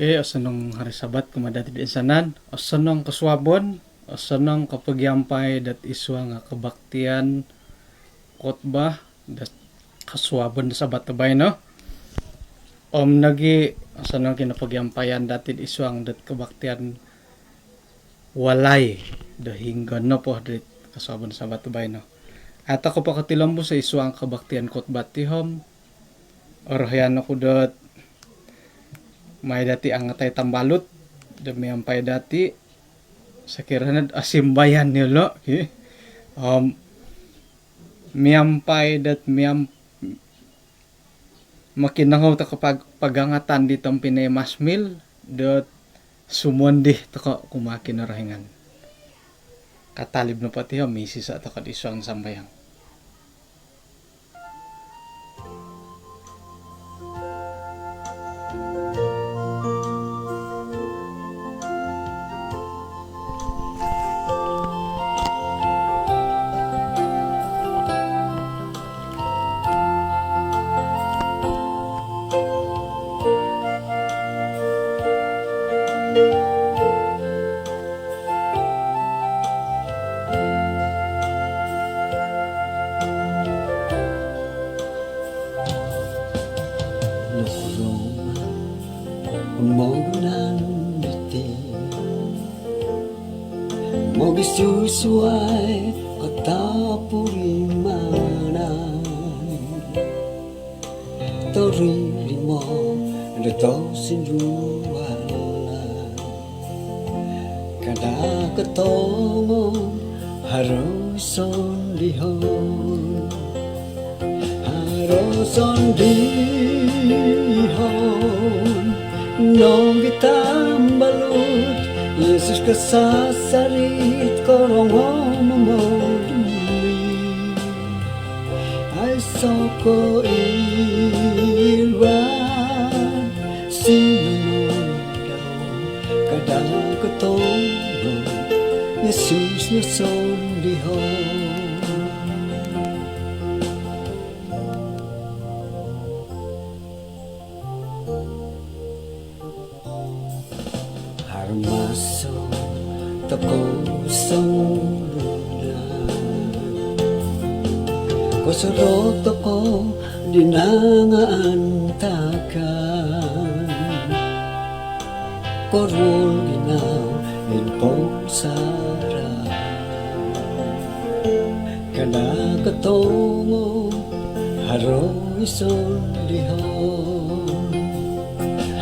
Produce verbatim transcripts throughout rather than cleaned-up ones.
Okey, osonong hari Sabat kumaa dati toinsanan. Osonong kosuabon, osonong kopogiampai dot isuang kebaktian khotbah dot kosuabon do Sabat do baino. Om nogi osonong kinopogiampaian dati isuang dot kebaktian walai do hinggo nopo dot kosuabon Sabat do baino. Au tokou po kotilombus isuang kebaktian khotbah ti om orohian oku dot mai dati angatai tambalut do miampai dati sokiro nod osimbayan yolo ki. Om miampai dot miam- mokinongou tokou pag- pagangatan di tompinai Masmil dot sumondi tokou kumaa Kinorohingan. Katalib nopo ti om misiso tokou id suang sambayang. Nokorongou mogunan diti mogisusuai kotopurimanan. Toririmo do tosindualan. Kada kotongo haro sondihon. Haro sondihon nogi tambalut. Yesus kasasarit korongou momoduli. Aiso ko iran sinonondau. Kada kotongo Yesus no sondihon. Haro maso tokou songulun, kosorou tokou di nangaantakan. Koruol inau id pounsaran. Kada kotongo haro i sondihon.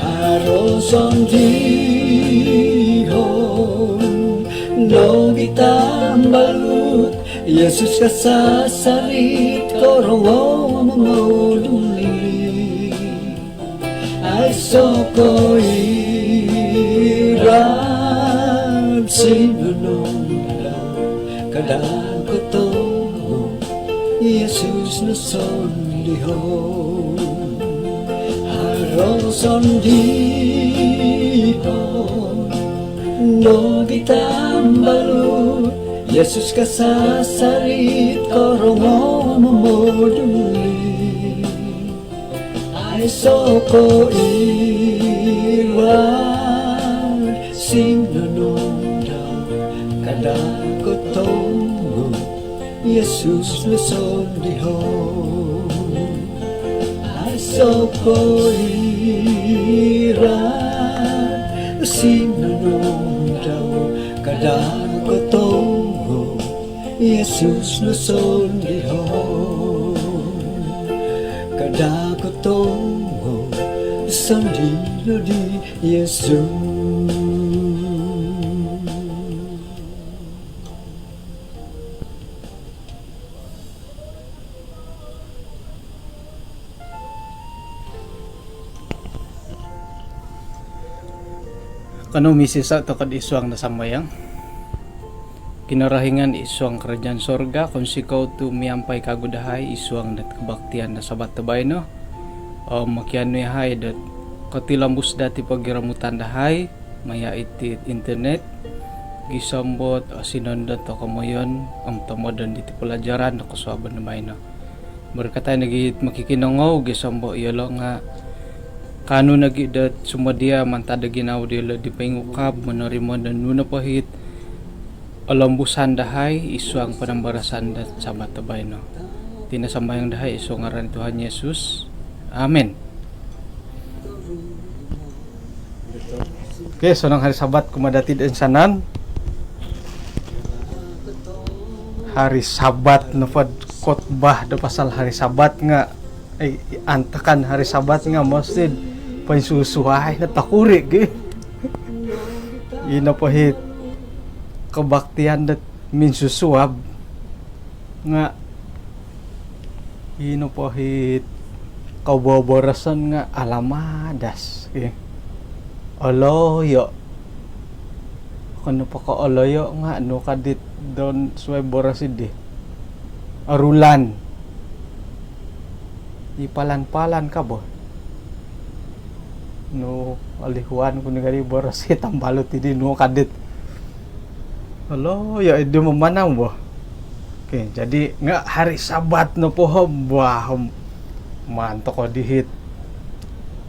Haro sondihon nogi tambalut. Yesus kasasarit korongou momoduli. Aiso ko iran sinonondau. Kada kotongo Yesus no sondihon. Haro sondihon nogi tambalut. Yesus kasasarit korongou momoduli. Aiso ko iran sinonondau. Kada kotongo Yesus no sondihon. Aiso ko iran sinonondau. Kada kotongo Yesus no sondihon. Kada kotongo sondihon di Yesus. Kanou misiso tokou id suang do sambayang. Kinorohingan id suang kerajaan sorga, kounsikou tu miampai kagu dahai id suang dot kebaktian do Sabat do baino. Om mokianu yahai dot kotilombus dati pogiromutan dahai maya iti internet, gisom dot osinondot o komoyon om tomodon diti pelajaran do kosuabon do baino. Berkatai nogi mokikinongou gisom dot iyolo nga Kaanu nogi dot sumodia mantad do ginawo diolo di poingukab, monorimo do nunu nopo it olombusan dahai id suang panambarasan dot Sabat do baino. Iti no sambayang dahai id suang ngaran Tuhan Yesus. Amin. Okey, sonong hari Sabat kumaa dati do insanan. Hari Sabat nopo, khotbah do pasal hari Sabat nga, eh, antakan hari Sabat nga mositi poinsusuai no tokuri gi. Ino po it kebaktian dot minsusuab nga ino po it koboboroson nga alamadas, eh. Oloyo. Okon nopo ko oloyo nga nunu ka dit don suai boros di. Orulan. I palan-palan ka bo. Nu olihuan ku ni gari boros i tambalut di nunu ka dit. Oloyo di mamanau bo. Okey, jadi nga hari Sabat nopo om, bah, om, maan toko dihit.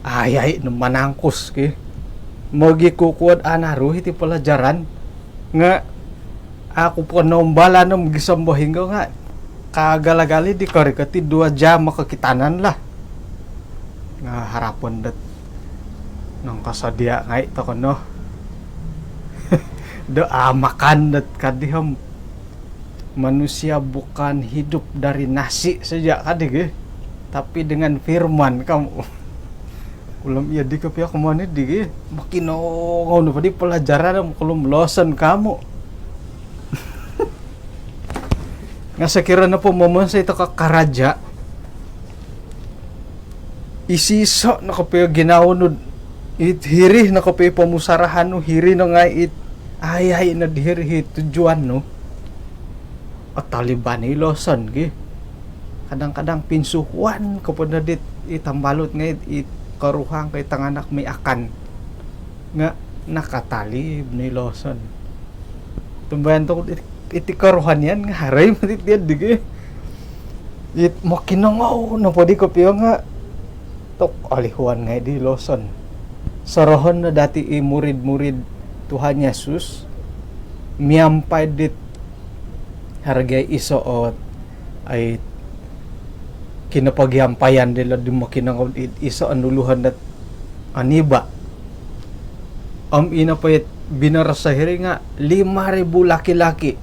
Ai, ai, no manangkus ki. Mogikukuo do anaru iti pelajaran nga au ku po noumbalan om gisom bohinggo nga kaagal-agal i di korikot i dua jam o kokitanan lah. Nga harapon dot nongkosodia ngai toko no do au makan dot kadi om. Manusia bukan hidup dari nasi saja kadi gi, tapi dengan firman kamu. Kulom iya di kopio komoni di gi. Mokinongou nopo di pelajaran om kulom loson kamu. Nga sokiro nopo momonsoi toko karaja, isiso no kopio ginawo nu, it hiri no kopio pomusarahan nu, hiri no ngai it, ai, ai no di hiri it tujuan nu. Otaliban i loson gi. Kadang-kadang pinsuhuan ko po no dit i tambalut ngai it koruhang ko i tanganak mi akan. Nga nakatalib no i loson. Tumbayaan toko iti, iti koruhanian nga haro i moti tiad di gi. It mokinongou nopo di kopio nga tok olihuan ngai di loson. Sorohon no dati i murid-murid Tuhan Yesus miampai dit haro gia iso ot ai kinopogiampayan dilo di mokinongou dit iso onuluhon dot oniba. Om ino po it binoros hiri nga lima ribu laki-laki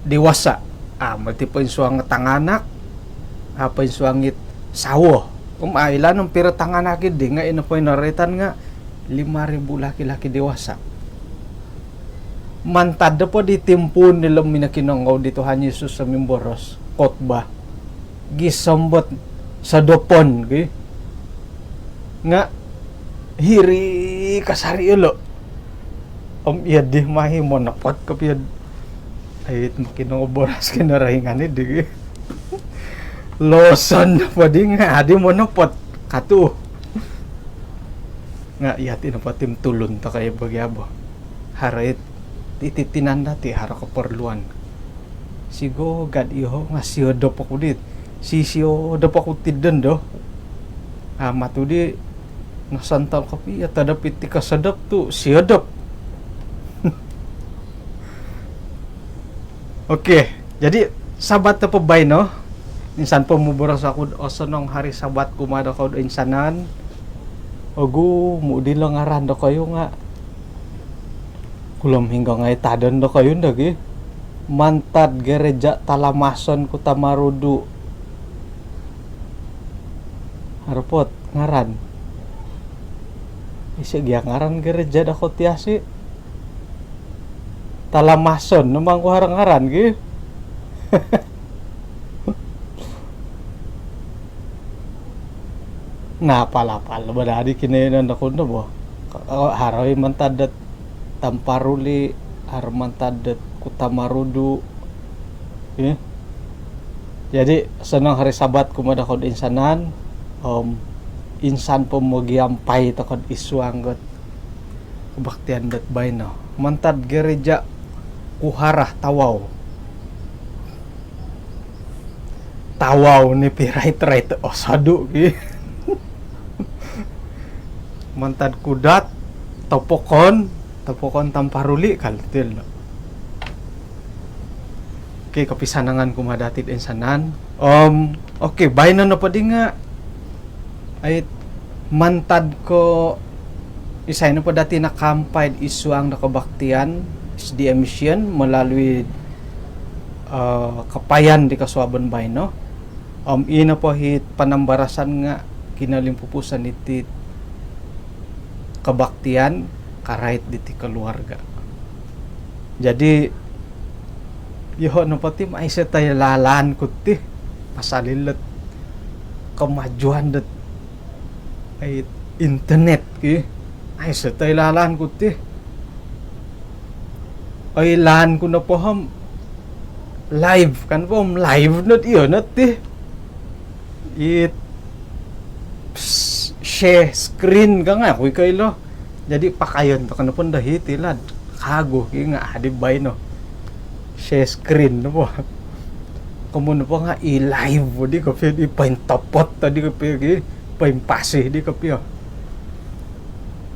dewasa. Ah, moti poinsuang tanganak, ah, poinsuang it sawo. Om oilaan om piro tanganak i di nga ino po i noroitan nga lima ribu laki-laki dewasa. Mantad nopo di timpuun dilo minokinongou di Tuhan Yesus mimboros khotbah, gisom dot sodopon gi. Nga hiri kasari ilo. Om iya di mahi monopot kopio. Ai, it mokinongou boros Kinorohingan i di gi. Loson nopo di nga adi monopot katu. Nga iya ti nopo tim tulun toko i bagi abo. Haro it, iti tinan dati haro keperluan. Sigogad iyoho nga siodop oku dit. Sisiodop oku tidon do. Amat tu di nosontol kopio todop iti kosodop tu siodop. Okey, jadi Sabat nopo baino, insan po moboros oku do osonong hari Sabat kumaa dokoyu do insanan. Ogumu dilo ngaran dokoyu nga kulom hinggo ngai tadon dokoyu ndo gi. Mantad gereja Talamason, Kotamarudu. Haro po ot ngaran. Isi gia ngaran gereja dokoyu ti asi. Talamason no mangku haro ngaran gi. Napal-apal bo dadi kinoiyonon dokoyu ndo bo. Haro i mantad dot Tamparuli, haro mantad dot Kotamarudu. Eh. Jadi, sonong hari Sabat kumaa dokoyu do insanan, om insan po mogiampai toko id suang dot kebaktian dot baino. Mantad gereja Kuharah Tawau. Tawau ni pirait-rait osodu gi. Mantad ku dot topokon, topokon Tamparuli kal til do. Okey, kopisanangan kumaa dati toinsanan. Om, okey, baino nopo di nga, ai, mantad ko isai nopo dati nakaampai id suang do kebaktian S D A Mission melalui, eh, Kapayan di kosuabon baino. Om ino po it panambarasan nga kinolimpupuson iti kebaktian karait diti keluarga. Jadi, yoho nopo ti, aiso toilaan ku ti pasal ilo kemajuan dot, ai, internet ki. Aiso toilaan ku ti. Oilaan ku nopo om live, kan po om live no, iyo no ti. It share screen ka nga, aku i koilo. Jadi, pakayon tokou nopo do hiti lad. Kagu ki nga adi baino. Share screen nopo. Komoyon nopo nga i live di kopio, i pointopot di kopio ki, poimpasi di kopio.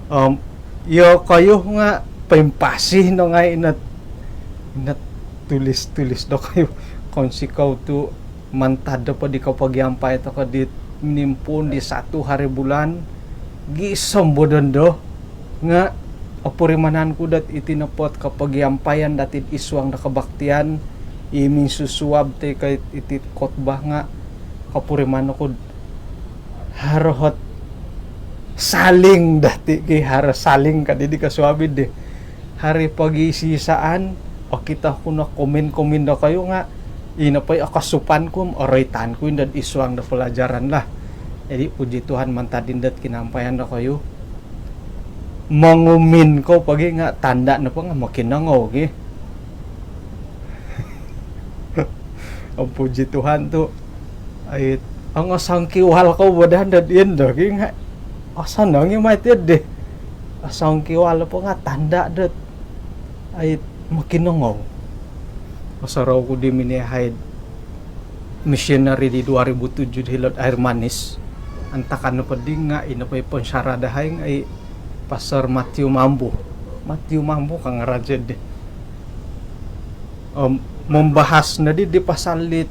Om, iyokoyu nga poimpasi no ngai ino, ino tulis-tulis dokoyu. Kounsikou tu mantad nopo di kopogiampai tokou di minimpuun di satu hari bulan, gisom bo dondo, nga opurimanan ku dot iti nopo ot kopogiampaian dati id suang do kebaktian, i minsusuab toi ko iti khotbah nga, kopuriman oku do haro ot saling dati ki, haro saling ka di di kosuabon di. Haro pogisisaan, okito ku no komen-komen dokoyu nga, ino po i okasupan ku om oroitan ku indo id suang do pelajaran lah. Jadi, puji Tuhan mantad indo ot kinaampaian dokoyu. Mongumin kou pogi nga tanda nopo nga mokinongou ki. Om puji Tuhan tu, ai, ong osongkiwal kou bo daa dot indo ki nga, osonong i mai ti di. Osongkiwal nopo nga tanda dot, ai, mokinongou. Osorou ku di minongoi missionary di dua ribu tujuh di hilo'd Air Manis. Antakan nopo di nga, ino po i pensyarah dahai nga i Pastor Matthew Mambu. Matthew Mambu ka ngaran sio di. Om, membahas no di, di pasal it,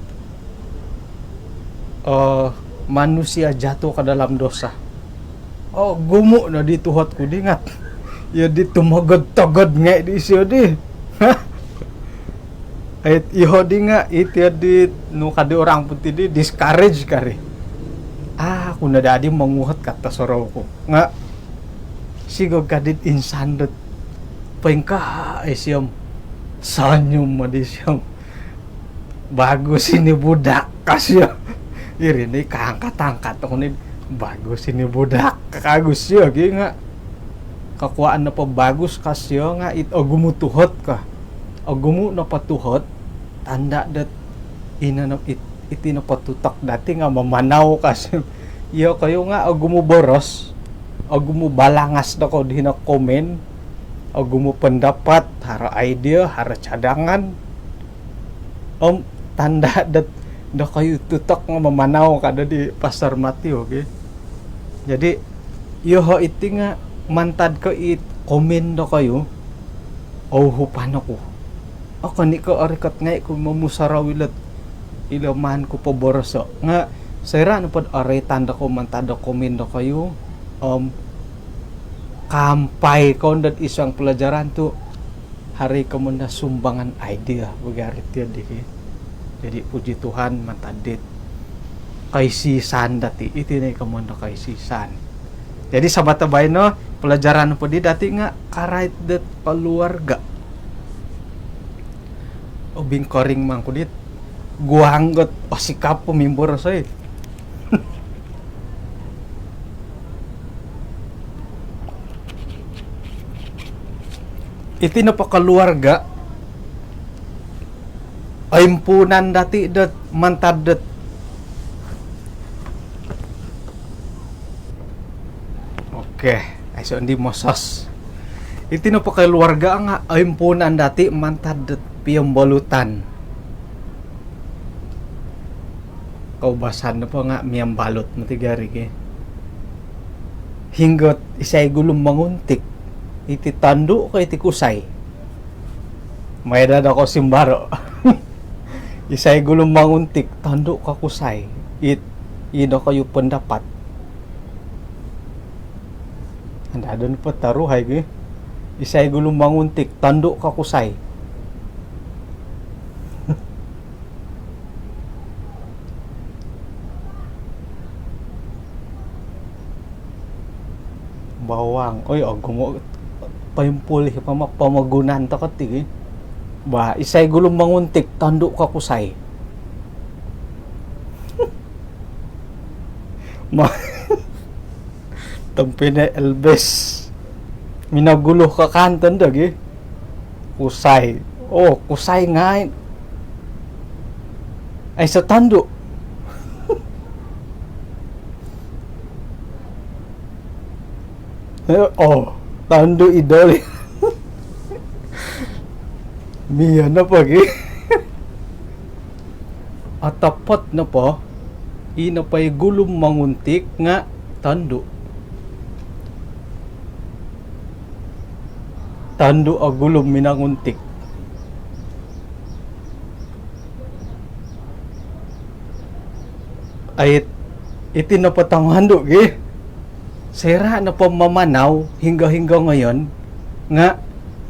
eh, manusia jatuh ke dalam dosa. Ogumu no di tuhot ku di nga. Iyo di tumogod-togod ngai di isio di. Ai, iho di nga, iti di, nu ka di orang putih di, discourage kari. Ah, aku no dadi monguhot ka tosorou ku. Nga, sigog ka dit insan dot poingkaa isio om senyum ma di isio om, "Bagus ini budak," ka sio. Iri ni kaangkat-angkat oku ni, "Bagus ini budak," ka kagu sio ki nga. Kokuaan nopo bagus ka sio nga it ogumu tuhot ka. Ogumu nopo tuhot, tanda dot ino no it-, iti nopo tutok dati nga mamanau ka sio. Iyokoyu nga ogumu boros, ogumu balangas dokoyu di hino komen, ogumu pendapat, haro idea, haro cadangan. Om tanda dot dokoyu tutok nga mamanau ka do di Pastor Matthew, okey. Jadi, iyoho iti nga mantad ko it komen dokoyu, ouhupan oku. Okon i ko orikot ngai ku momusorou ilo, ilo maan ku poboroso. Nga soira nopo do oroitan dokoyu mantad do komen dokoyu, om kaampai kou indo id suang pelajaran tu, haro i komoyon do sumbangan idea bagi ari ti di ki. Jadi, puji Tuhan, mantad dit koisisaan dati. Iti no i komoyon do koisisaan. Jadi, Sabat baino, pelajaran nopo di dati nga karait dot keluarga. Obingkoring mangku dit. Guang got osikap po mimbor soi. Iti nopo keluarga, oimpuunan dati dot mantad dot. Okey, aiso di mosos. Iti nopo keluarga nga oimpuunan dati mantad dot piombolutan. Koubasan nopo nga miambalut moti gari ki. Hinggo isai gulu manguntik, iti tondu ko iti kusai? Mai daa do kosimbaro. Isai gulu manguntik, tondu ko kusai? It, i dokoyu pendapat? Andadon po taruhai gi. Isai gulu manguntik, tondu ko kusai? Bawang. Oi, ogumu' poimpulih pama pomogunan toko' ti. Ba, isai gulu manguntik, tondu ko kusai? Ma-, tompinai Elbes. Minogulu ko kanton do gi. Kusai. Oh, kusai ngai'. Aiso tondu. Eh, oh, tondu i doli. Miya nopo gi. Otopot nopo, i nopo i gulu manguntik nga' tondu. Tondu o gulu minanguntik. Ait, iti nopo tongondu gi. Soira' nopo mamanau hinggo-hinggo ngoyon nga'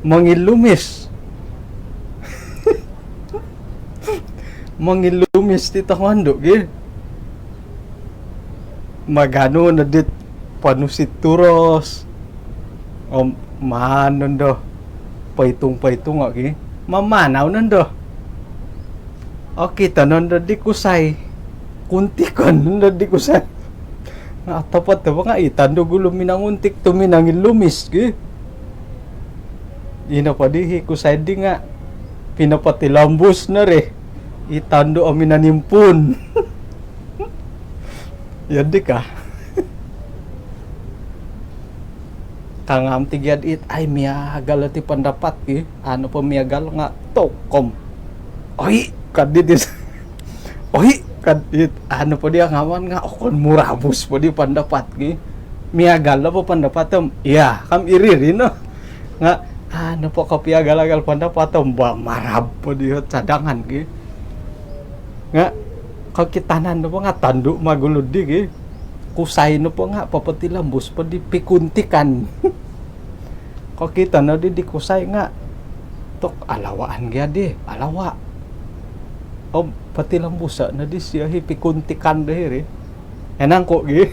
mongilumis. Mongilumis ti tongondu gi. Maganu no dit ponusit turos. Om maan nondo poitung-poitungo' gi. Mamanau nondo. Okito nondo di kusai. Kuntikon nondo di kusai. Nga' otopot nopo nga' i tondu gulu minanguntik tu minangilumis gi. Ino po di hi kusai di nga' pinopotilombus no ri. I tondu o minanimpuun. Iyo di ka. Kangam ti giad it, ai miagal ti pandapat ki. Anu po miagal nga' tokom. Oi, kadit is. Oi, kadit. Anu po dia ngaman nga' okon murabus po di pandapat ki. Miagal po pandapat om. Iya, kam iri rino. Nga' anu po kopiagal-agal pandapat om. Ba marab po di cadangan ki. Nga' kokitanan nopo nga' tondu magulu di gi. Kusai nopo nga' popotilombus po di pikuntikan. Kokito no di, di kusai nga' tok alawaan gi adi, alawa'. Om potilombuso' no di sio hi pikuntikan do hiri. Enangku gi.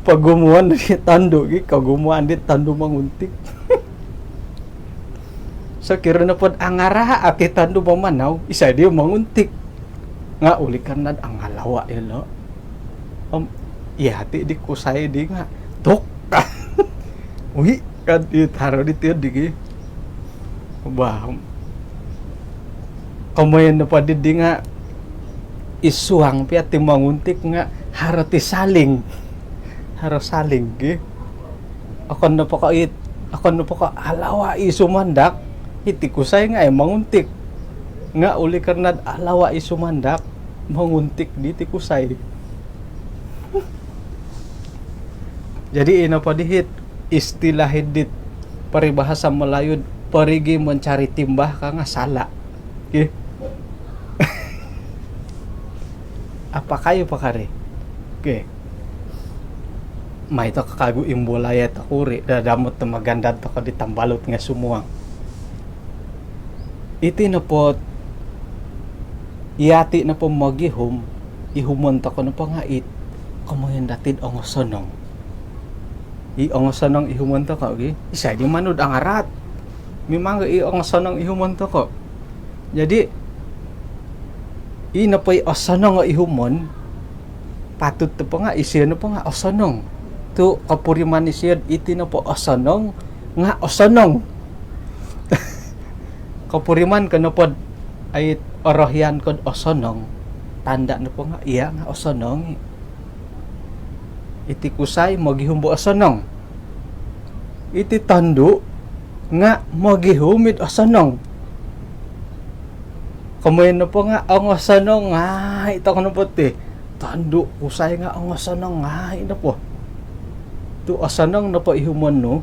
Pogumuan di tondu gi, kogumuan di tondu manguntik. Sokiro nopod angaraha' ati tondu mamanau, isai di manguntik. Nga' uli karna'd angalawa' ilo'. Om, iya ti di kusai di nga'. Tuk. Ui, kan it haro di tiyo di gi. Bah. Komoyon nopo di di nga'. Isuang pia ti manguntik nga' haro ti saling. Haro saling gi. Okon nopo ko it, okon nopo ko alawa' i sumandak, iti kusai nga' ai manguntik. Nga' uli karna'd alawa' i sumandak, manguntik di ti kusai. Jadi ino po di hit istilah dit paribahasa Malayu'd perigi mencari timba ka nga' sala'. Ki. Apa kayu pakari? Ki. Mai toko kagu imbulai toko ri, dadamot do magandad toko di tambalut nga' sumuang. Iti nopo, iyati nopo mogihum, ihumon toko nopo nga' it, komoyon dati'd ongosonong. I ongosonong ihumon toko gi, isai di manud angaraat. Mimang i ongosonong ihumon toko. Jadi, i nopo i osonong o ihumon, patut nopo nga' isio nopo nga' osonong. Tu' kopuriman isio'd iti nopo osonong nga' osonong. Kopuriman ko nopod ai orohian ko'd osonong, tanda' nopo nga' iya nga' osonong i'. Iti kusai mogihum bo osonong. Iti tondu' nga' mogihum id osonong. Komoyon nopo nga' ongosonong ngai' toko nopo ti. tondu' kusai nga' ongosonong ngai' nopo. Tu' osonong nopo ihumon nu,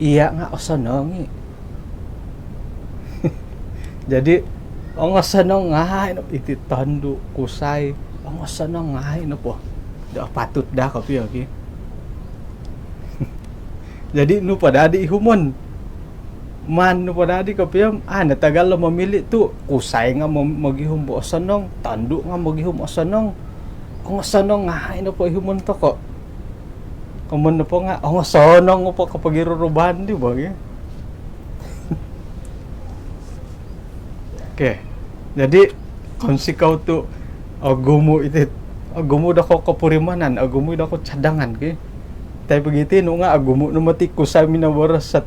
iya' nga' osonong i'. Jadi ongosonong ngai' nopo iti tondu' kusai, ongosonong ngai' nopo. Daa patut daa kopio ki. Jadi nu po dadi ihumon. Maan nu po dadi kopio, a' no tagal do momili' tu' kusai nga' mo- mogihum osonong, tondu' nga' mogihum osonong. Ongosonong ngai' nopo ihumon toko'. Komoyon nopo nga' ongosonong po kopogiruruban di bo gi. Okey. Jadi kounsikou tu' ogumu' iti, ogumu' do ko- kopurimanan, ogumu' do ko- cadangan ki. Tapi pogiti nu nga' ogumu' no moti kusai minoboros dot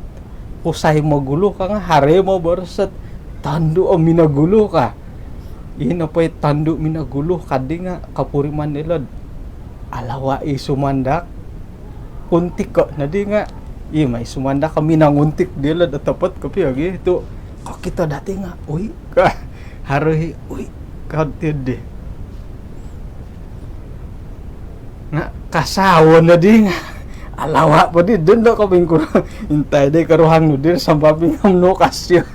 kusai mogulu ka nga' haro i' moboros dot tondu' o minogulu ka. Ino po i tondu' minogulu kaddi nga' kopuriman ilo'd alawa' i sumandak. Kuntik ko' noddi nga' i mai sumandak ko' minonguntik dilo'd otopot kopio gi tu' kokito dati nga' ui ka, haro i' ui ka tiyo di. Nga' kasawo noddi nga' alawa' poddi dun do ko' poingkuro. Intai dai koruhang nu dir sampai pingam nu kasio.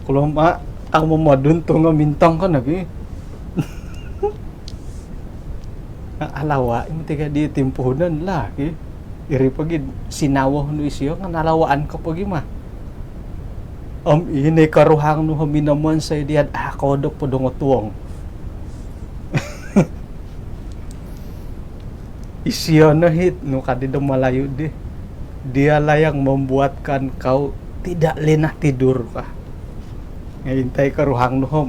Kulo ma' tang momodun tu nga' mintong ko nogi. Alawa' i' moti ka di timpuhunon lah ki. Iri pogi sinawo nu isio nga' nalawaan ko pogi ma. Om ino i' koruhang nu ho minomonsoi diya'd a' koodop po dongotuong. Isio no hit nu kaddi do Malayu di. Dialah yang membuatkan kau tidak lena tidur ka. Nga' intai koruhang nu hom.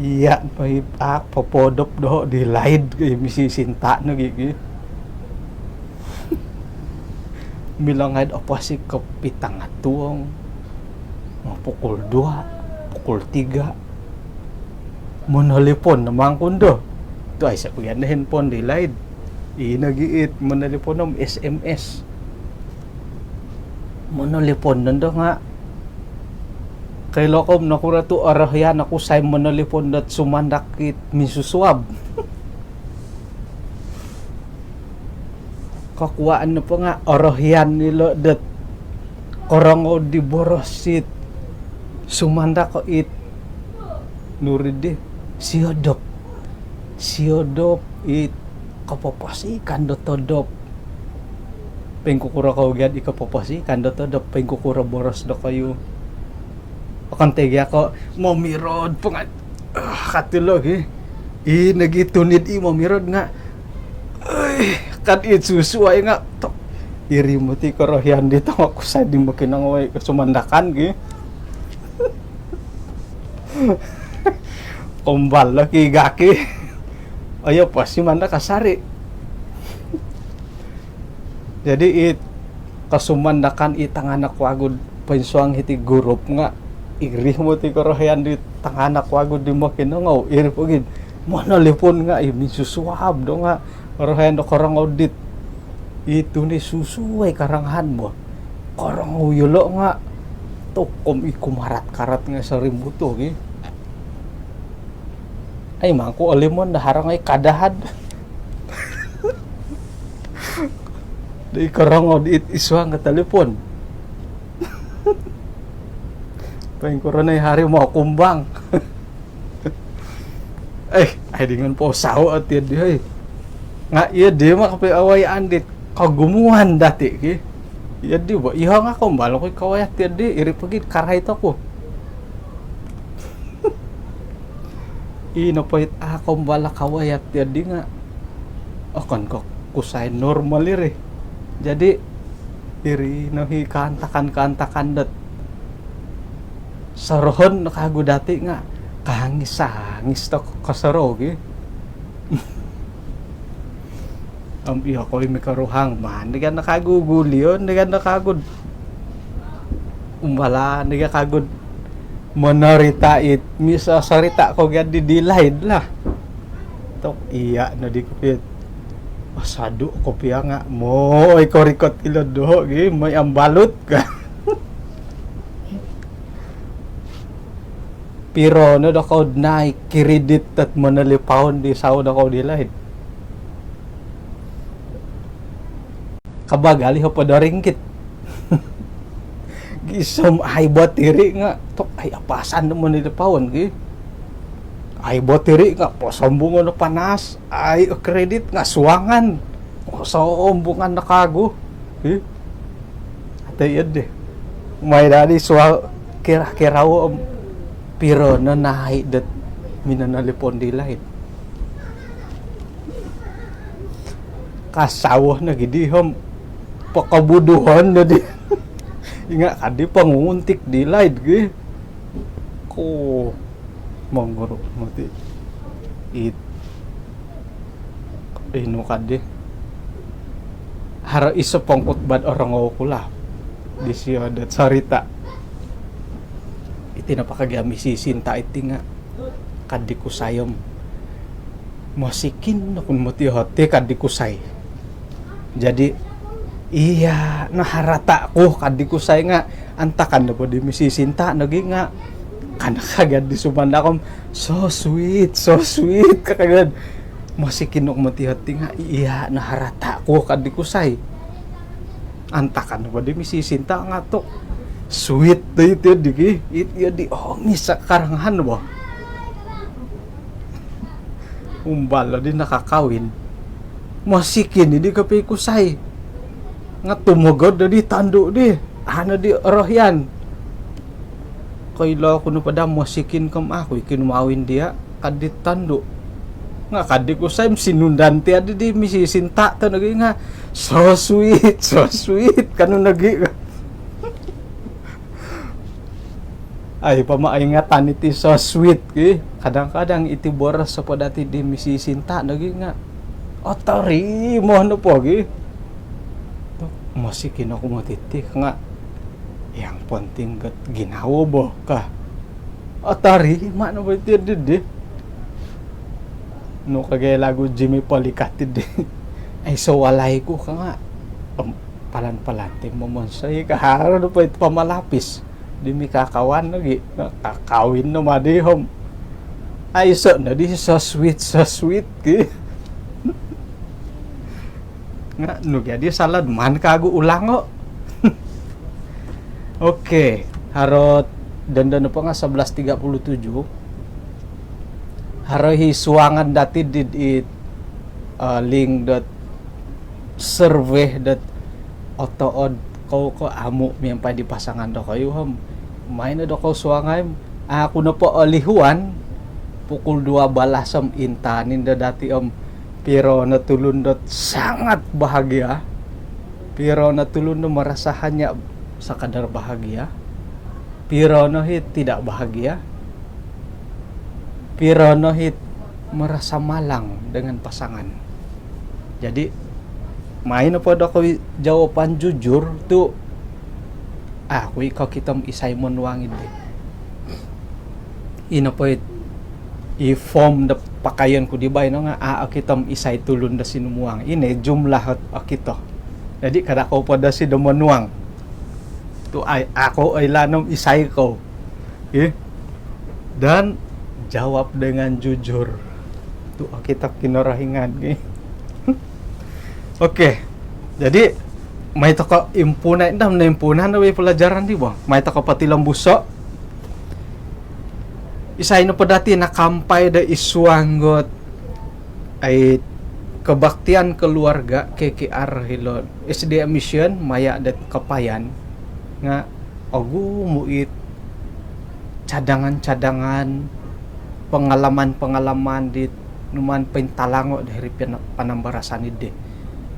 Iya' no hit a' popoodop doho' di laid gi misi sinta' no gi gi. Milo ngai'd oposik ko pitanga tuong. Pukul dua, pukul tiga. Monolipon no mangkun do. Tu' aiso' pogi ando handphone di laid. Ino gi it monolipon om S M S. Monolipon nondo nga' koilo kou nokuro tu' orohian oku kusai monolipon dot sumandak it minsusuab. Kokuwaan nopo nga' orohian ilo' dot korongou di boros it sumandak ko' it nuri di siodop. Siodop it kopoposikan do todop. Poingkukuro kou gia'd i kopoposikan do todop, poingkukuro boros dokoyu. Okon ti gia ko' momirod po nga' ah, kati lo gi. I nogi tuni'd i momirod nga' oi, kad i susuwai nga' tok. Iri moti korohian di tongokusai di mokinongou i kosumandakan gi. Kombal lo ki gaki. Oyo pasti manda kasari. Jadi it kosumandakan i tanganak wagu'd poinsuang hiti gurup nga' iri moti korohian di tanganak wagu'd di mokinongou, iri pogi'd monolipon nga' i minsusuab do nga' orohian do korongou dit i tuni susuwai karangahan bo. Korongou yolo' nga' tokom i kumarat-karat nga' sorimbuto gi. Ai mangku olimon do haro ngai' kadahad. Di korongou di it isuang ka talipon. Poingkuro nai hari mau kumbang. Eh, ai dingon po sawo ati di hoi. Nga' iyo di ma kapi awai andit kogumuan dati ki. Iyo di bo, iyo nga' kombal ko kawai ati di, iri pogi karai toku. Ino po it a' kombal kawai ati di nga' okon ko' kusai normal iri. Jadi iri no hi kaantakan-kaantakan dot sorohon no kagu dati nga' kangis-angis to kosorou gi. Om iyo koi mikoruhang, maan di kan nakagu gulion di kan nakagu'd umbalan di kan kagu'd monorita it miso sorita ko gia'd di dilaid lah. Tok iya' no di kopio. Osadu' kopio nga' moi korikot ilo doho' gi moi ambalut ka. Piro no dokou naik kredit dot monolipaun di sawo dokou di laid? Kabagal i hopod do ringgit. Gisom ai botiri nga, tok ai apasan do monolipaun gi. Ai botiri nga posombungon o panas, ai kredit nga suangan. Posombungan no kagu. Hi. Atai iyo di. Mai dadi sual kira-kira om piro no naik dot minonolipon di laid. Kasawo no gidi om pokobuduhon no di. Inga kadi ponguntik di laid gi. Ko monguru moti it inu kadi. Haro iso pongkutbah orongou ku lah disio dot sorita. Iti nopo kagi ami sisinta iti nga kadi kusai om mosikin no kun moti hoti kadi kusai. Jadi iya no harata ku kadi kusai nga antakan no po di misisinta nogi nga kan kagad di sumandak om so sweet, so sweet kakagad. Mosikin no moti hoti nga iya no harata ku kadi kusai. Antakan no po di misisinta nga tok sweet do iti di ki. It iyo di ongis karangahan bo. Umbal di nakakawin. Mosikin i di kopi kusai. Nga tumogod di tandu di. Ano di orohian. Koilo ku no pada mosikin kom aku i kinumawin dia kadi tandu. Nga kadi kusai sinundan ti adi di misisinta to nogi nga so sweet, so sweet kanu nogi. Ai pama ingatan iti so sweet ki. Kadang-kadang iti boros sopo dati di misisinta nogi nga otorimo no po gi. Mosikin oku moti ti nga yang penting got ginawo bo ka. Otorimo no po iti di di. Nu kagaya lagu Jimmy Polikat di. Ai so walai ku ka nga. Palan-palan ti momonsoi ka haro no po iti pamalapis. Di mikakawan lagi. Kakawin no madi hom. Aiso no di so sweet, so sweet ki. Nga nu jadi salad man kagu ulango. Okey, haro dondo nopo nga sebelas tiga puluh tujuh. Haro hi suangan dati di, di uh, link dot survey dot otood kou ko amu miampai di pasangan dokoyu hom. Main dokou suangai. Aku nopo olihuan pukul dua belas om intanin do dati om piro no tulun dot sangat bahagia. Piro no tulun dot merasa hanya sekadar bahagia. Piro no hit tidak bahagia. Piro no hit merasa malang dengan pasangan. Jadi main apa dokou jawapan jujur tu aku i kokito om isai monuang di. Ino po i form do pakaian ku di baino nga a okito om isai tulun do sinumuang. Ino jumlah okito. Jadi kada kou po do si do monuang. Tu ai aku oilaan om isai kou. Okey. Dan jawab dengan jujur. Tu okito Kinorohingan ki. Okey. Jadi mai tokou impunai ndam no impunan do pelajaran di bo. Mai tokou potilombuso. Isai nopo dati nakampai do isuang got ai kebaktian keluarga K K R hilo S D A Mission maya dot Kapayan nga ogumu it cadangan-cadangan pengalaman-pengalaman di numan pointalango do hiri panambarasan di.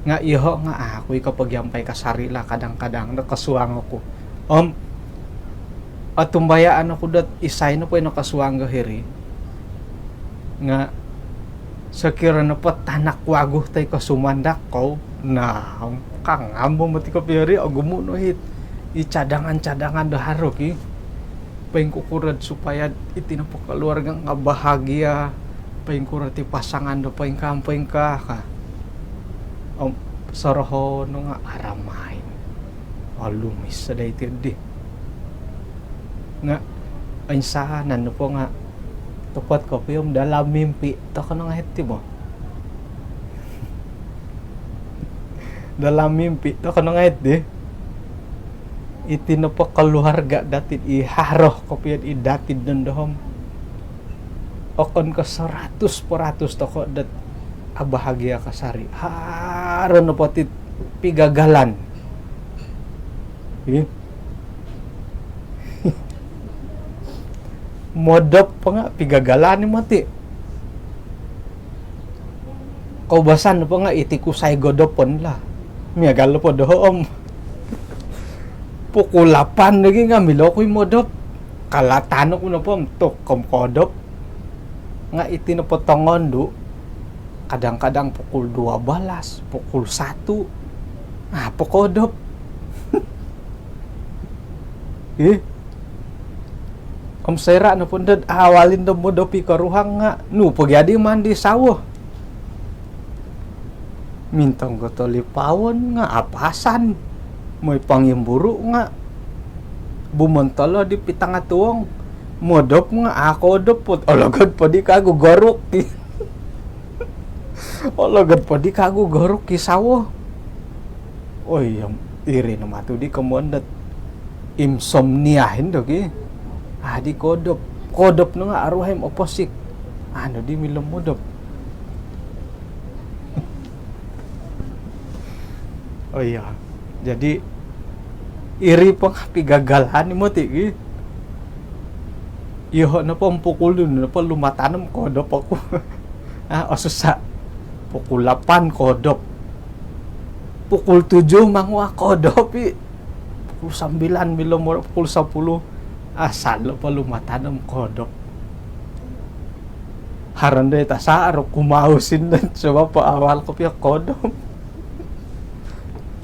Nga iyoho nga aku i kopogiampai kasari lah kadang-kadang do kosuang oku. Om otumbayaan oku dot isai nopo i nokosuang do hiri nga sokiro nopo tanak wagu toi ko sumandak kou na kangam bo moti kopio ri ogumu no hit i cadangan-cadangan do haro ki. Poingkukuro supaya iti nopo keluarga nga bahagia. Poingkuro ti pasangan do poingkaa poingkaa ka. Om soroho no nga aramai. Olumis sada iti di. Nga Oinsanan nopo nga' topot kopio om dalam mimpi toko no ngai' ti bo. Dalam mimpi toko no ngai' ti. Iti nopo keluarga dati' i haro kopio i dati' dondo om okon ko' seratus peratus toko dot abahagia kasari. Haro nopo ti pigagalan. Ih. Modop po nga' pigagalan i moti. Koubasan po nga' iti kusai godopon lah. Miagal po doho' om pukul lapan lagi nga' milo ku i modop. Kalatan oku nopo om tuk om kodop. Nga' iti nopo tongondu', kadang-kadang pukul dua belas, pukul satu. Ah, pokodop. Ih. Om soira' nopo ndod awalin do modop i koruhang nga' nu po gia di mandi sawo. Mintong ko tolipawon nga' apasan. Moi pangimburu' nga' bumontolo di pitanga tuong. Modop nga' a' koodop po. Ologod po di kagu goruk. Ologod po di kagu goruk i sawo. Oi, iri no matu di komoyon dot insomnia indo ki. A' di koodop. Koodop no nga' aruhai om oposik. A' no di milo modop. Oh iya. Jadi iri po nga' pigagalan i moti ki. Iyoho' nopo om pukul nunu nopo lumatan om koodop oku. Ah, osusa'. Pukul lapan koodop. Pukul tujuh manguak koodop i. Pukul sambilan milo mo, pukul sapuluh. Asal po lumatan om koodop. Haro ndo i tasa' aro kumausin ndo, sabap po awal kopio koodop.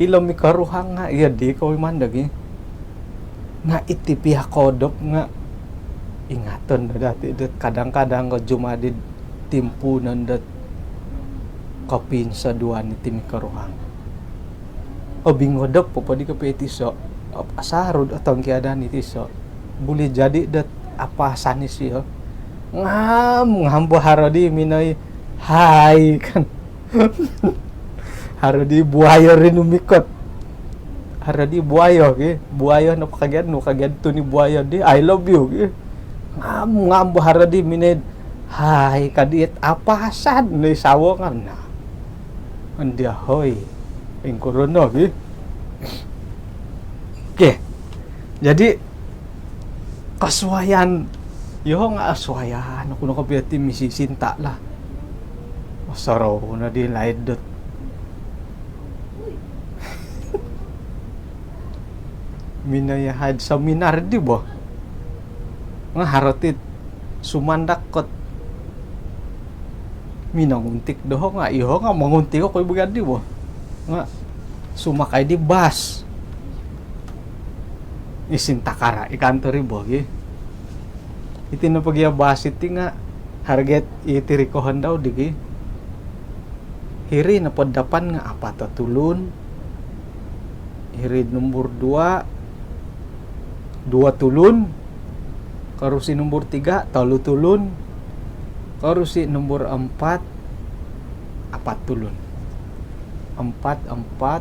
Ilo mikoruhang nga' iyo di koiman do gi. Nga' iti pia koodop nga' ingaton do dati' dot kadang-kadang ko jumadi'd timpuunon dot kopinsoduan iti mikoruhang. Obingodop po po di kopio i tiso', op-, asarud otongkiadan i tiso'. Buli jadi dot apasan isio. Ngam, ngam bo haro di minoi hai kan. Haro di buayo ri numikot. Haro di buayo ki. Buayo no pakagian nu, kagian tu ni buayo di, "I love you," ki. Ngam, ngam bo haro di minoi hai ka di, apasan ni sawo kan. Nah. Andia hoi. Ingkuro no ki. Okey. Jadi kasuaian, iyoho' nga' asuaian oku no kopio ti misisinta' lah. Osorou no di laid dot minoi hai'd seminar di bo. Nga' haro ti sumandak kot minonguntik doho' nga' iyoho' nga' monguntik oku i bagian di bo. Nga' sumakai di bas. Isin takara' i kantor i bo gi. Iti nopo gia bas iti nga' harga' i tirikohon dau di gi. Hiri nopo dapan nga' apat o tulun. Hiri nombor dua, dua tulun. Korusi nombor tiga, tolu tulun. Korusi nombor empat, apat tulun. Empat, empat,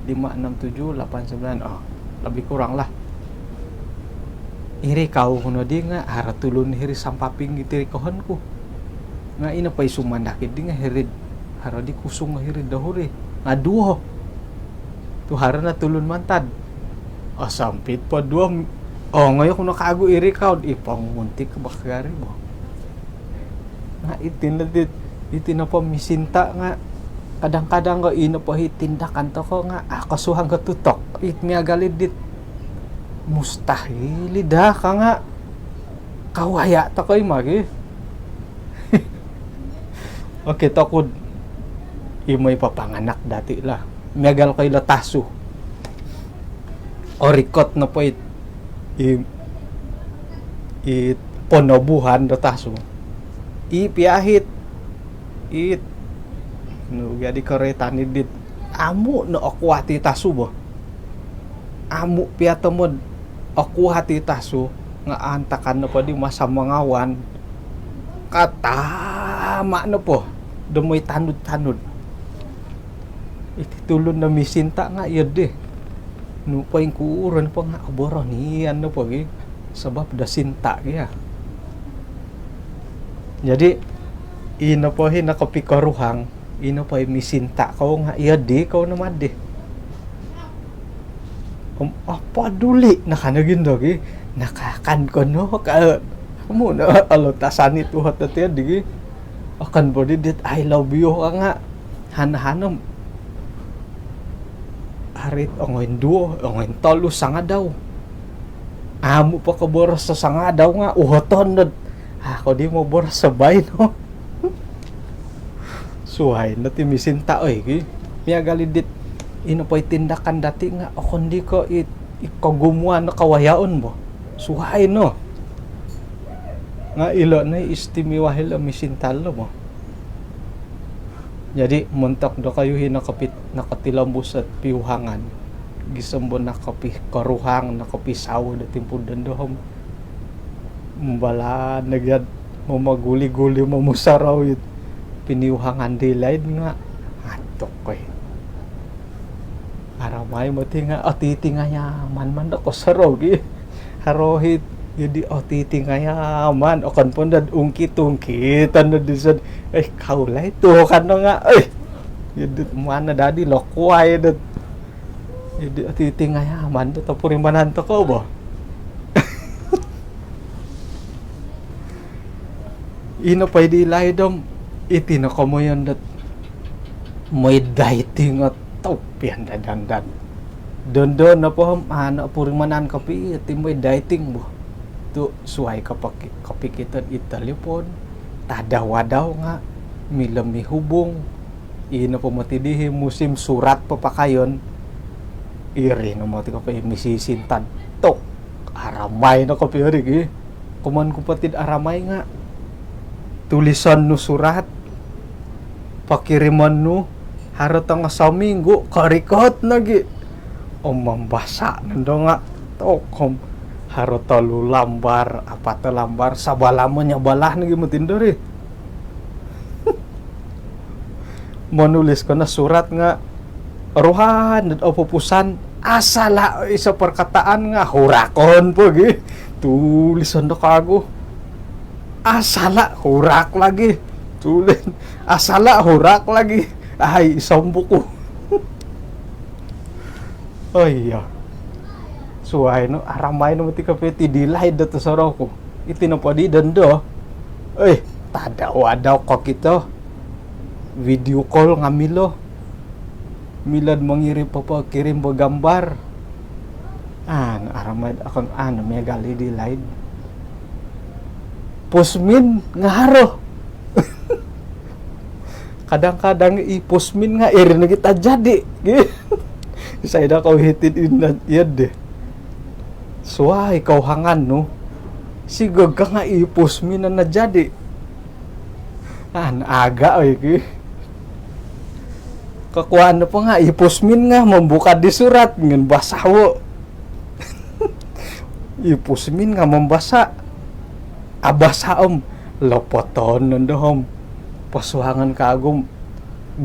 lima, enam, tujuh, lapan, sembilan. Oh, lebih kurang lah. Iri kau ku no di nga' haro tulun hiri sampaping di tirikohon ku. Nga' ino po i sumandak di nga' hiri'd haro di kusung hiri'd dohuri. Nga' duo. Tu haro no tulun mantad. Osompit po duo. Ongoi oku no kagu iri kau di ponguntik bakari bo. Nga' iti no ti, iti nopo misinta' nga' kadang-kadang ko ino po i tindakan toko' nga' a' kosuang ko tutok. It miagal i dit mustahil i daa ka nga' kawaya' toko' i magi. Okey, tokud i moi papanganak dati' lah. Miagal ko ilo tasu. Orikot nopo it, i, i ponobuhan do tasu. I piahit. It. Nu, jadi koroitan i dit. Amu' no okuat i tasu bo. Amu' pia tomod okuat i tasu. Nga' antakan nopo di masa mangawan, katama' nopo do moi tanud-tanud. Iti tulun do misinta' nga' iyo di. Nu poingkuro nopo nga' oboronian nopo gi sabab do sinta' gi ya. Jadi ino po hi nokopikoruhang, ino po i misinta' kou nga' iyo di kou no maddi. Om apa duli nakano gindo gi, nakakan ko no ka, amu no alo tasani tuhot do tiyo di gi. Akan po di dit I love you ka nga'. Hana-hana om arit ongoin duo, ongoin tolu sangadau. Amu po koboros do sangadau nga' uhoton dot. Ako di moboros do baino. Suwai no ti misinta' oi gi. Miagal i dit ino po i tindakan dati' nga' okon di ko' i, i kogumuan do kawayaon bo. Suwai no. Nga' ilo no i istimewa hilo misinta' lo bo. Jadi montok dokoyu hi nokopit-, nokotilombus ot piuhangan. Gisom bo nokopikoruhang, nokopisawo do timpu dondo om. Mbalaan nogi ad momoguli-guli momusorou it piniuhangan di laid nga' antok koi. Aramai moti nga' otitingayaman mando kosorou gi. Haro hiti di otitingayaman, okon po ndad ungkit-ungkitan ndad disod. Eh, kaulai tu kan no nga'. Eh, iyo dit mana dadi lokuai dot. Iyo di otitingayaman dot opurimanan toko bo. Ino po i di laid om iti no komoyon dot moi dating ot tau pian dadan-dadan. Dondo nopo om ano purimanan kopi iti moi dating bo. Tu' suwai kopoki-, kopikiton i talipon, tadau-adau nga' milo mihubung. Ino po moti di hi musim surat papakayon. Iri no moti kopi misisinta'd tok. Aramai no kopi iri gi. Kuman ku po tid aramai nga' tulison nu surat, pokirimon nu, haro tongo sominggu' korikot nogi'. Om mambasa' nondo nga' tok om haro tolu lambar, apat lambar, sabalah monyobalah nogi' moti ndo ri. Monulis ko no surat nga' oruhan dot opupusan, asala' iso perkataan nga' hurakon po gi. Tulison do kagu. Asala', hurak lagi. Tulin. Asala', hurak lagi. Ai, iso om buku. Oh iyo. Suwai no, aramai no moti kopi ti di laid dot osorou ku. Iti nopo di dondo. Eh, tadau-adau kokito. Video call nga' milo. Milo'd mongirim, popokirim bo gambar. An, aramai'd okon, an, miagal i di laid. Pusmin nga' haro. Kadang-kadang i pusmin nga' iri nogi tajadi. Isai daa kou hiti'd ino iyo di. Suwai kouhangan nu. Sigog ka nga' i pusmin no najadi. An, aga' oi ki. Kokuaan nopo nga' i pusmin nga' mambuka' di surat ngan basawo'. I pusmin nga' mambasa'. Abasa' om lopoton nondo om posuangon kagu om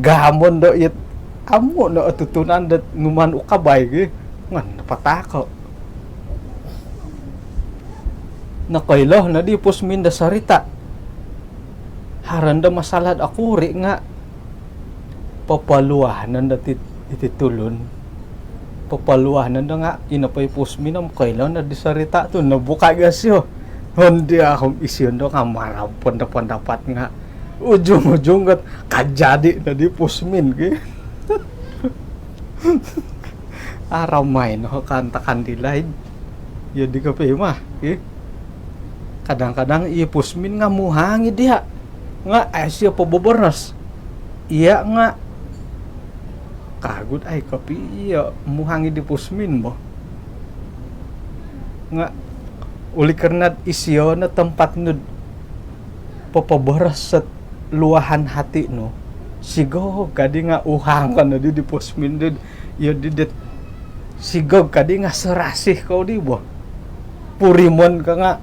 gamon do it amu' no otutunan dot numan ukabai gi. Ngan napatako'. Nokoilo noddi pusmin do sorita'. Haro nondo masala'd okuri' nga' popoluah nondo ti, iti tulun. Popoluah nondo nga' ino po i pusmin om koilo noddi sorita' tu' nobuka' ga sio. Hondi ahom isio ndo nga' marab pondo-pondapat nga' ujung-ujung got kajadi noddi pusmin ki. Aramai no kaantakan di laid. Iyo di kopi mah ki. Kadang-kadang i pusmin nga' muhang i diya'. Nga' ai sio poboboros. Iya' nga' kagu'd ai kopi iyo muhang i di pusmin bo. Nga' oleh karna'd isio no tempat nu'd popoboros sot luahan hati' nu. Sigog kaddi nga' uhang ko noddi di pusmin did iyo di dit. Sigog kaddi nga' serasi kou di bo. purimon ka nga'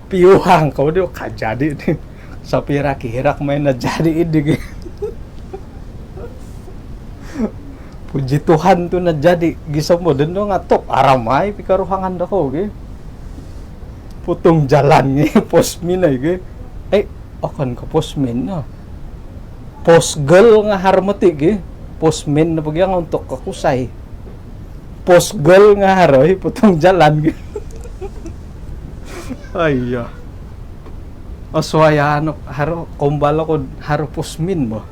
piuhang kou di, kajadi di. Sapira kirak mai najadi di gi. Puji Tuhan tu najadi gi sombo dondo nga' tok aramai pikaruhangan dokou gi. Putung jalan gi, posmin ai gi. Eh, okon ko posmin no. Posgel nga' haro moti gi. Posmin no pogi nga' untuk kokusai. Posgel nga' haro i putung jalan gi. Aiya. Osuayan haro kombal ko haro posmin bo.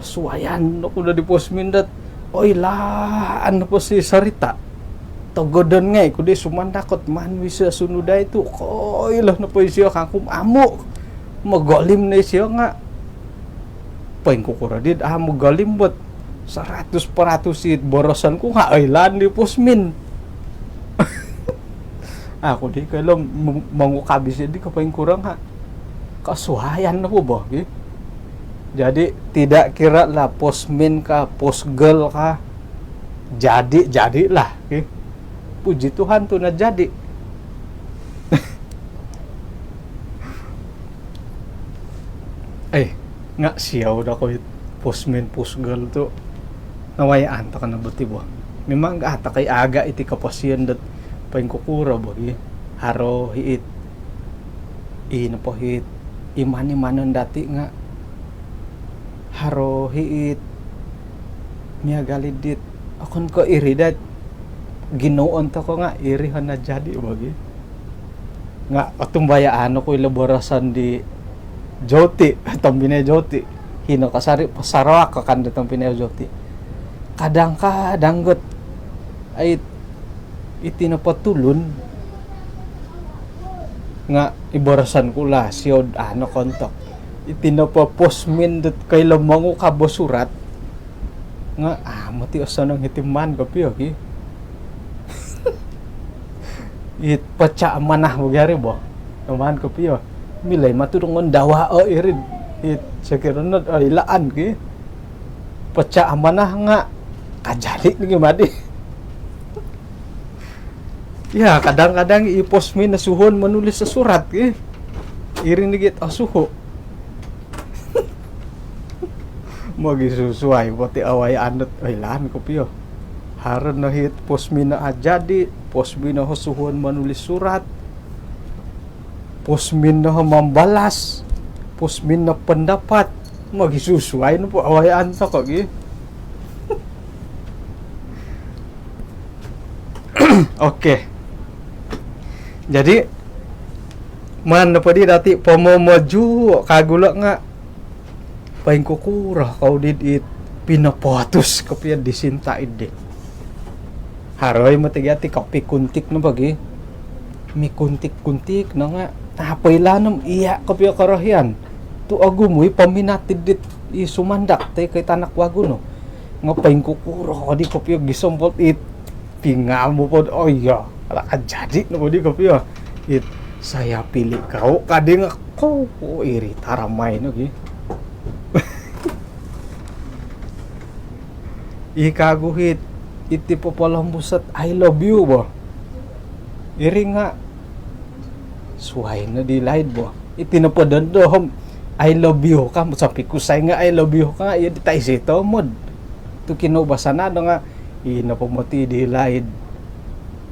Osuayan oku do di posmin dot oilaan nopo si sarita. Togodon ngai' ku di sumandak ot maan wi sio sunudai tu koilo nopo isio kangku amu'. Mogolim no isio nga' poingkukuro di amu' mogolim bot saratus paratus it boroson ku nga' oilaan di posmin. Aku di koilo mongukab isio di ko poingkuro nga' kosuayan nopo bo gi. Jadi tidak kira lah posmin ka posgel ka, jadi jadilah gi. Puji Tuhan tu najadi. Eh, nga' siou do ko it posmin posgel tu nawayaan toko no bo ti bo. Memang ga' toko i aga' iti koposion dot poingkukuro bo gi. Haro hiit i nopo hiit iman-imanon dati' nga' haro hiit miagal i dit okon ko iri dot ginuon toko nga' iri ho najadi bo gi. Nga' otumbayaan oku ilo boroson di Joti, tompinai Joti. Hino kasari pasarawak akan do tompinai Joti. Kadang-kadang got ai iti nopo tulun nga' i boroson ku lah siod ano kontok. Iti nopo posmin dot koilo mongukab o surat nga' amu' ti osonong hiti maan kopio ki. It pecah amanah bo gi ari bo. Maan kopio. Milai matu dongon dawa o irid. It sokiro no oilaan ki. Pecah amanah nga' kajadi lagi madi. Ya, kadang-kadang i posmin no suhuon monulis surat ki. Iri ni git osuhu. Mogisusuai poti awai anut oilaan kopio. Haro no hit posmin no ajadi, posmin no ho suhuon monulis surat, posmin no ho mambalas, posmin no pendapat. Mogisusuai nopo awai antok gi. Okey. Jadi maan nopo di dati' pomomoju kagulo' nga' poingkukuro kou di it pinopotus kopio di sinta' iddi. Haro i moti gi ati kopikuntik nopo gi. Mikuntik-kuntik no nga' apo ilaan om iya' kopio korohian. Tu' ogumu i paminat iddi i sumandak toi ko i tanak wagu no. Nga' poingkukuro di kopio gisom po it pingamu pod, oh iya, ala kajadi no bo di kopio. It saya pilih kau kadi nga' ko, oh, iri taramai no gi. I kagu hit iti popolombus ot I love you bo. Iri nga' suai no di laid bo. Iti nopo dondo om I love you ka, sampi kusai nga' I love you ka nga' iyo di taisi tomod. Tu' kinoubasanan do nga' ino po moti di laid.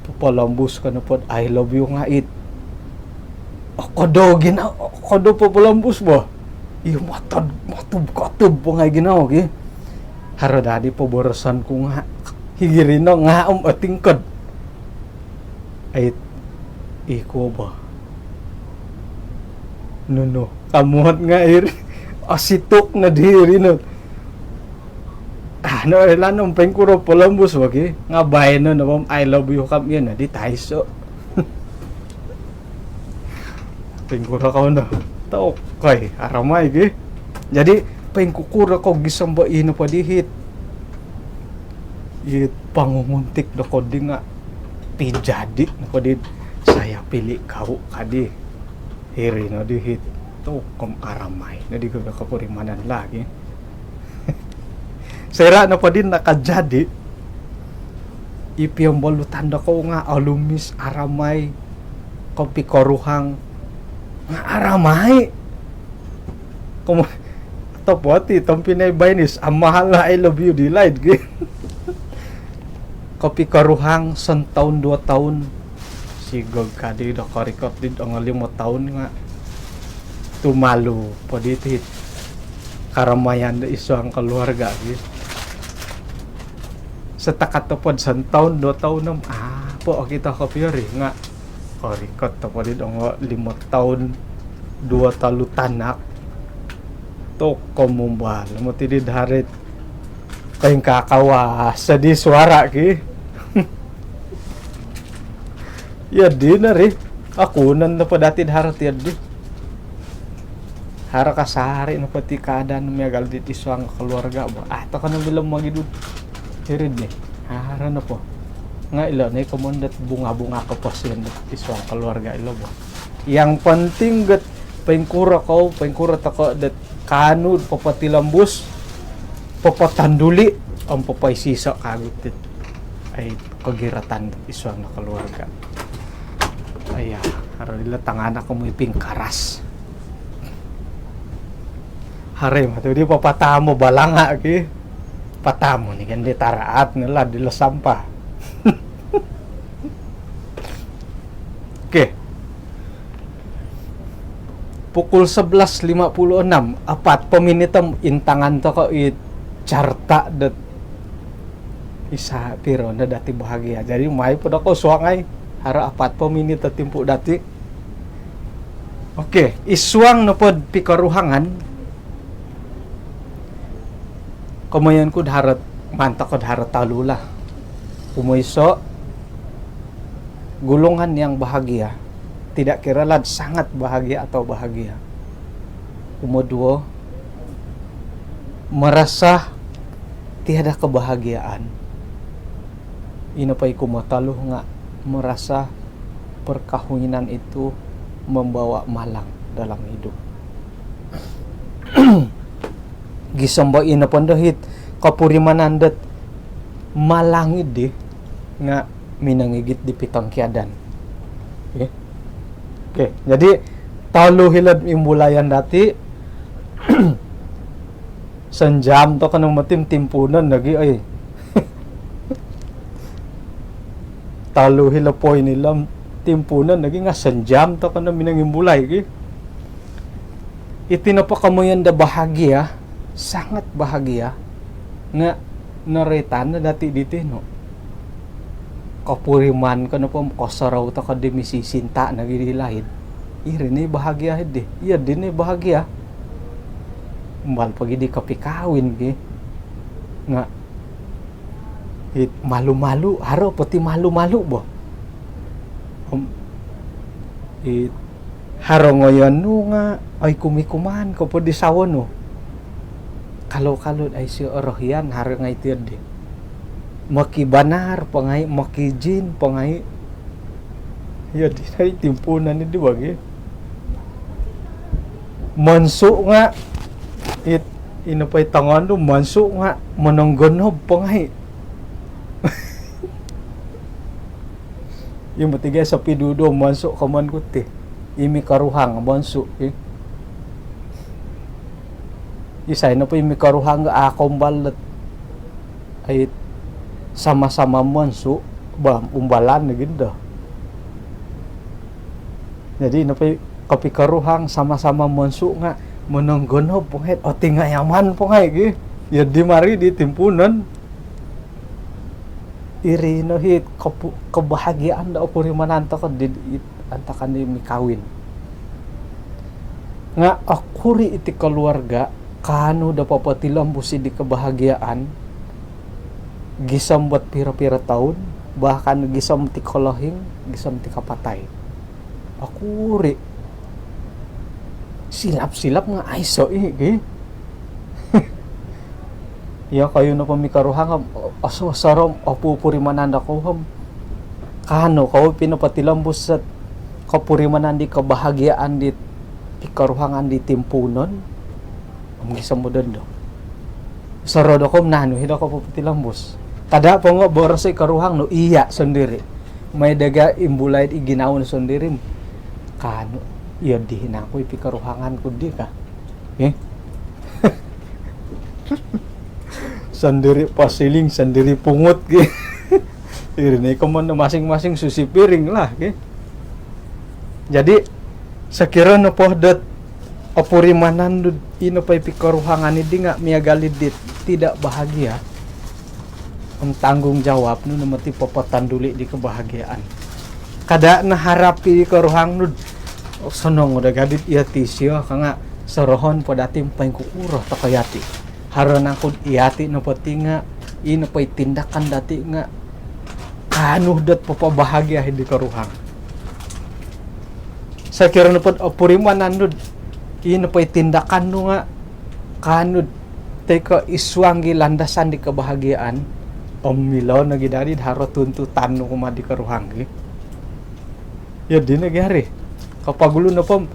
Popolombus ko nopod I love you nga' it okodou gina, okodou popolombus bo. Iyo motod, motub-kotub po ngai' ginawo gi. Haro dadi poboroson ku nga' higiri no nga' om otingkod. Ait iko bo. Nunu. Kamuot nga' iri. Osituk no diri no. Ah, no, ilaan om poingkuro polombus bo ki. Nga' baino no om I love you kam iyo no di taiso. Poingkuro kou no. Tokoi, aramai gi. Jadi poingkukuro kou gisom bo ino po di hit. It pangunguntik do kodi nga' pijadi no kodi saya pilih kau kadi. Hiri no di hit. Tokom aramai no di ko kapurimanan lagi. Soira' nopo di nakajadi I piombolutan dokou nga' olumis, aramai, kopikoruhang nga' aramai. Komo topot i tompinai bainis, amahal nga' I love you di laid gi. Kopikoruhang sontoun duo toun. Sigog kadi do korikot di ongo limo toun nga' tumalu po diti karamayan do id suang koluarga gi. Setakat topod sontoun duo toun om apo okito kopio ri nga' korikot topod id ongo limo toun, duo tolu tanak. Toko mumbal moti di darit. Koingkaa kawas di suara ki. Iyo di no ri. Aku non topod dati do haro ti di. Haro kasari nopo ti keadaan miagal di id suang koluarga bo. Ah, toko no bilo mogidu. Hiri di. Haro nopo. Nga' ilo no i komoyon dot bunga-bunga koposion dot id suang koluarga ilo bo. Yang penting dot poingkuro kou, poingkuro toko dot kaanu popotilombus, popotonduli om popoisiso kagu ti. Ai, kogiratan id suang no koluarga. Aiya, haro dilo tanganak ko moi pingkaras. Haro moti di papatamu balanga' ki. Patamu ni kan di taraat ni lah dilo sampah. Okey. Pukul sebelas lima puluh enam, apat po minit om intangan toko i carta dot isa piro no dati bahagia. Jadi mai po doko suangai, haro apat po minit o timpu dati. Okey, id suang nopod pikoruhangan, komoyon ku do haro, maan toko do haro tolu lah. Kumoiso, golongan yang bahagia, tidak kira lah sangat bahagia atau bahagia. Kumoduo, merasa tiada kebahagiaan. Ino po i kumotolu nga' merasa perkahwinan itu membawa malang dalam hidup. Gisom bo ino pondo hit kopurimanan dot malang idi nga' minongigit di pitongkiadan. Okey. Okey, jadi tolu hilo'd imbulayan dati. Sonjam toko no moti timpuunon lagi, oi. Tolu hilo poin ilo timpuunon lagi nga' sonjam toko no minongimbulai gi. Iti nopo komoyon do bahagia, sangat bahagia, nga' noroitan no dati diti no. Kopuriman ko nopo kosorou toko di misisinta nogi di laid. Iri ni bahagia di. Iyo di ni bahagia. Umbal pogi di kopikawin ki. Nga' it malu-malu, haro po ti malu-malu bo. Om, it haro ngoyon nu nga' oi kumikuman ko po di sawo nu. Kalau-kalau ai sio orohian haro ngai ti di. Mokibanar po ngai, mokijin po ngai. Iyo di nai timpuunon di bagi. Monsu' nga' it, ino po i tongoon tu monsu' nga' mononggonob po ngai. Iyo moti gia sopiduduo monsu' komoyon ku ti. I mikoruhang monsu' i. Isai nopo i mikoruhang ga' a' koumbal dot ai sama-sama monsu' ba umbalan lagi do. Jadi nopo i kopikoruhang sama-sama monsu' nga' mononggonob po ngai, otingayaman po ngai gi. Iyo di mari di timpuunon. Iri no hit kopu-, kebahagiaan do opurimanan toko di, di antakan di mikawin. Nga' okuri iti koluarga kaanu do popotilombus di kebahagiaan gisom dot piro-piro toun, bahkan gisom ti kolohing, gisom ti kapatai. Okuri. Silap-silap nga' aiso i gi. Iyo koyu nopo mikoruhang om oso-, osorom opupurimanan dokou om kaanu kou pinopotilombus dot kopurimanan di kebahagiaan di pikoruhangan di timpuunon. Om gisom do dondo. Soro dokou om nanu hi dokou popotilombus. Kada' po nga' boroso i koruhang nu, iya' sondiri'. Mai dagai imbulai i ginawo nu sondiri'. Kaanu, iyo di nangku i pikoruhangan ku di ka. Eh? Sondiri' posiling, sondiri' pungut, ki. Iri no i komoyon do masing-masing susi piring lah, ki. Jadi, sokiro nopo dot opurimanan nu dot ino po i pikoruhangan iddi nga' miagal iddi tidak bahagia, om tanggungjawab nu no moti popotonduli' di kebahagiaan. Kada' naharap i koruhang nu dot, "Oh, sonong daa gadi'd iyo ti isio," ka nga' sorohon po dati' poingkukuro toko' yati'. Haro nangku'd iyati' nopo ti nga', ii nopo i tindakan dati' nga' kaanu dot popobahagia di koruhang. Sokiro nopo'd opurimanan nu dot ii nopo i tindakan nu nga' kaanu dot toi ko' id suang i landasan di kebahagiaan, om milo nogi dadi'd haro tuntutan nu kumaa di koruhang, ki. Iyo dino gi hari. Kopogulu nopo,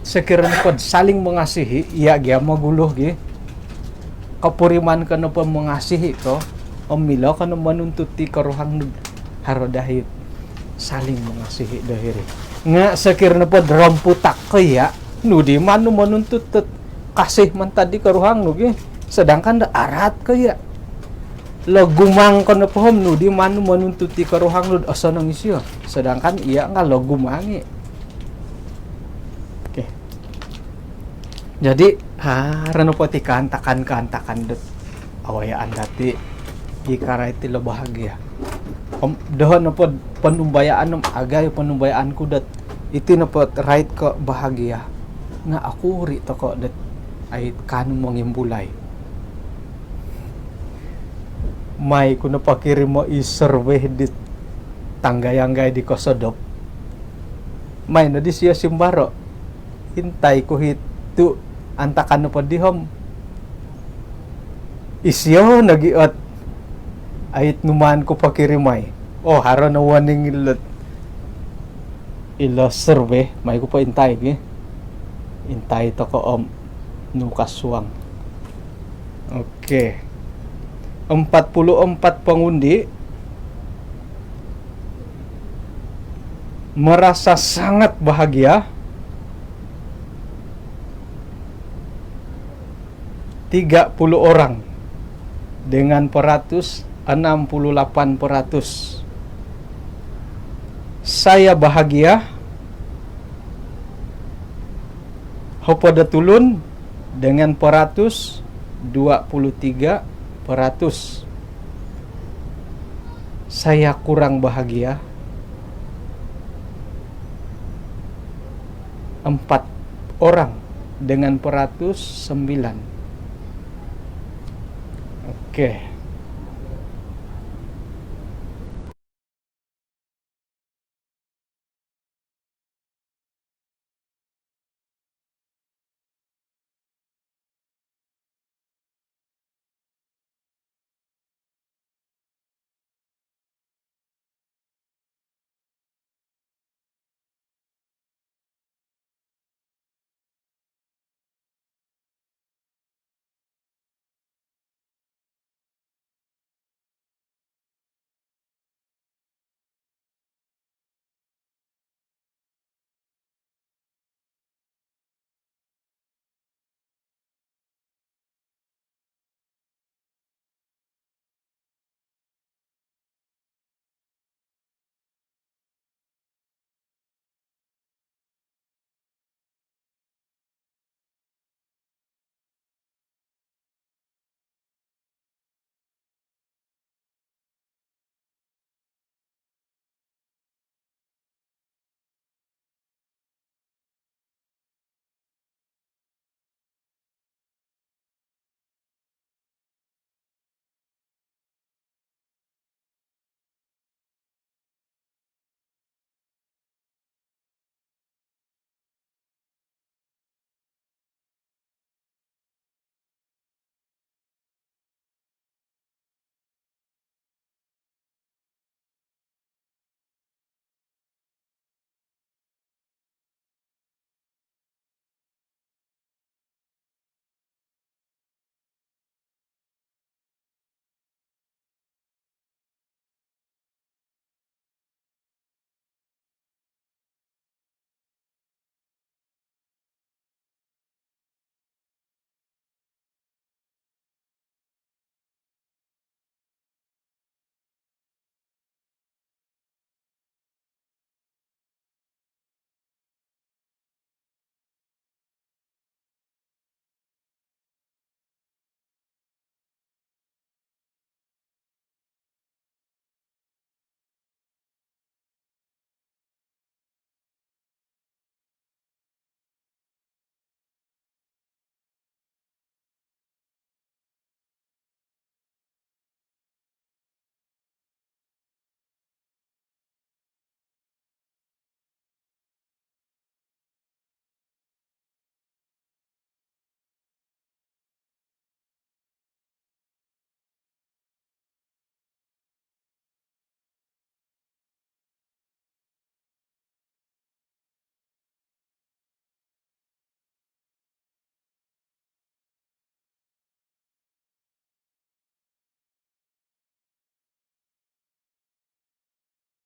sokiro nopo'd saling mengasihi, iya' gia mogulu gi. Kopuriman ko nopo mengasihi ko, om milo ko no monuntut i koruhang nu dot haro daa i saling mengasihi do hiri. Nga' sokiro nopo'd romputak ko iya', nu di maan nu monuntut dot kasih mantad di koruhang nu gi. Sedangkan do araat ko iya'. Logumang ko nopo om nu di maan nu monuntut i koruhang nu dot osonong isio. Sedangkan iya' nga' logumang i'. Okey. Jadi, haro nopo ti kaantakan-kaantakan dot awayaan dati' i karait ilo bahagia. Om doho' nopo'd ponumbayaan om agayo ponumbayaan ku dot iti nopo't rait ko' bahagia nga' okuri' toko' dot ai kaanu mongimbulai. Mai ku no pokirimo i survey dit tanggayanggai di kosodop. Mai no disio simbaro'. Intai ku hi tu' antakan nopo di om isio nogi ot ait numaan ku pokirimai. Oh, haro no warning ilo't ilo survey, mai ku po intai gi. Intai toko' om nu kasuang. Okey. Empat puluh empat pengundi merasa sangat bahagia. Tiga puluh orang dengan peratus enam puluh lapan peratus. Saya bahagia, hopod o tulun dengan peratus dua puluh tiga peratus. Saya kurang bahagia, empat orang dengan peratus sembilan. Okey.